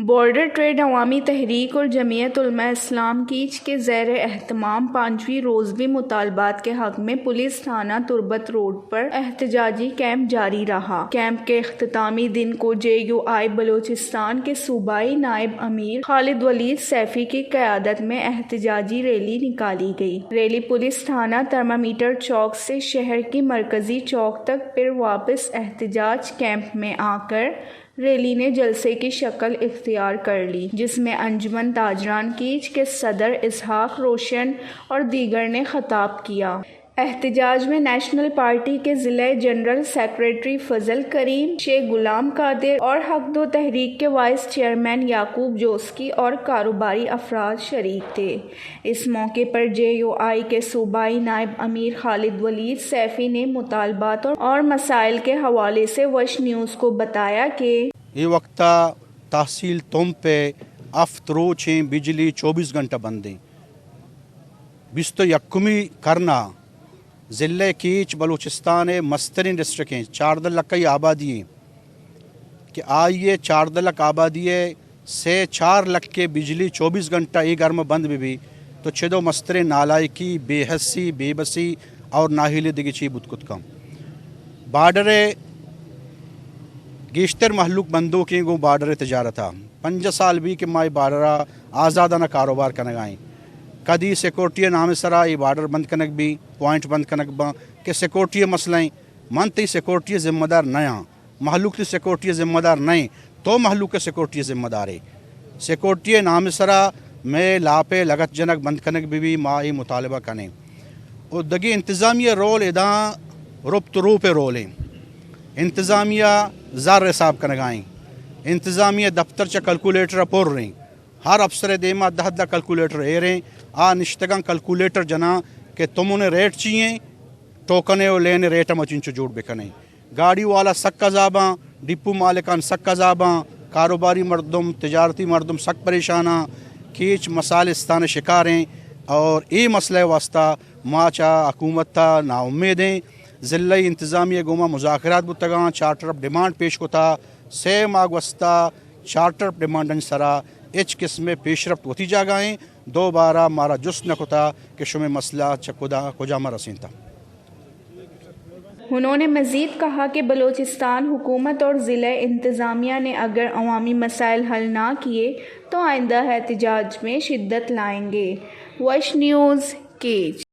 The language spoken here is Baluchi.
بارڈر ٹریڈ عوامی تحریک اور جمعیت علماء اسلام کیچ کے زیر اہتمام پانچویں روز بھی مطالبات کے حق میں پولیس تھانہ تربت روڈ پر احتجاجی کیمپ جاری رہا۔ کیمپ کے اختتامی دن کو جے یو آئی بلوچستان کے صوبائی نائب امیر خالد ولید سیفی کی قیادت میں احتجاجی ریلی نکالی گئی۔ ریلی پولیس تھانہ تھرمامیٹر چوک سے شہر کی مرکزی چوک تک، پھر واپس احتجاج کیمپ میں آ کر ریلی نے جلسے کی شکل اختیار کر لی، جس میں انجمن تاجران کیچ کے صدر اسحاق روشن اور دیگر نے خطاب کیا۔ احتجاج میں نیشنل پارٹی کے ضلع جنرل سیکرٹری فضل کریم، شیخ غلام قادر اور حق دو تحریک کے وائس چیئرمین یعقوب جوسکی اور کاروباری افراد شریک تھے۔ اس موقع پر جے یو آئی کے صوبائی نائب امیر خالد ولید سیفی نے مطالبات اور، اور مسائل کے حوالے سے وش نیوز کو بتایا کہ اے وقتا تحصیل تمپ ء ہفت روچیں بجلی چوبیس گھنٹہ بند ایں۔ بیست و یکمی کرنا ضلع کیچ بلوچستان ء مستریں ڈسٹرکٹ ایں، چاردہ لکھ ء آبادی ایں کہ آئی ء چاردہ لکھ آبادی ء سے چار لکھ ء بجلی چوبیس گھنٹہ اے گرم بند بہ بی تو چدو مستریں نالائکی، بے حسی، بے بسی اور نااہلی دگہ چی بوت کت کن۔ بارڈر ء گیشتر مہلوک بندوکیں گوں بارڈر ء تجارت ء۔ پنجاہ سال بی کہ ما اے بارڈر ء آزادانہ کاروبار کنگ ء ایں۔ کدی سیکورٹی ء نام ء سرا اے بارڈر بند کنگ بی، پوائنٹ بند کنگ باں کہ سیکورٹی ء مسئلہ ایں۔ من تئی سیکورٹی ء ذمہ دار نہ آں، مہلوک تئی سیکورٹی ء ذمہ دار نہ ایں، تو مہلوک ء سیکورٹی ء ذمہ دار ئے۔ سیکورٹی ء نام ء سرا مئے لاپ ء لگت جنگ بند کنگ بہ بی، ما اے مطالبہ کنیں۔ و دگہ انتظامیہ رول ادا رپت روپ ء رول ایں۔ انتظامیہ زر حساب کنگا ایں۔ انتظامیہ دفتر چہ کلکولیٹر ء پر ایں۔ ہر افسر ء دیما دہ دہ کلکولیٹر ایر ایں۔ آ نشتگاں کلکولیٹر جناں کہ تمن ء ریٹ چی ایں، ٹوکن ء و لین ء ریٹ ہم چنچو جوڑ بکنیں۔ گاڑی والا سک عذاباں، ڈپو مالکان سک عذاباں، کاروباری مردم، تجارتی مردم سک پریشاناں، کیچ مسائل استان شکاریں اور اے مسئلہ واسطہ ما چہ حکومت تا ناامید ایں۔ ضلعی انتظامیہ گوما مذاکرات بوتگاں، چارٹر آف ڈیمانڈ پیش کتا، سے ماہ گوستا چارٹر آف ڈیمانڈن سرا ہچ قسم پیشرفت وتی جاگہ ایں، دوبارہ مارا جست نہ کتا کہ شمے مسئلہ چہ کدا کجا ما رسینتا۔ انہوں نے مزید کہا کہ بلوچستان حکومت اور ضلع انتظامیہ نے اگر عوامی مسائل حل نہ کیے تو آئندہ احتجاج میں شدت لائیں گے۔ وش نیوز، کیچ۔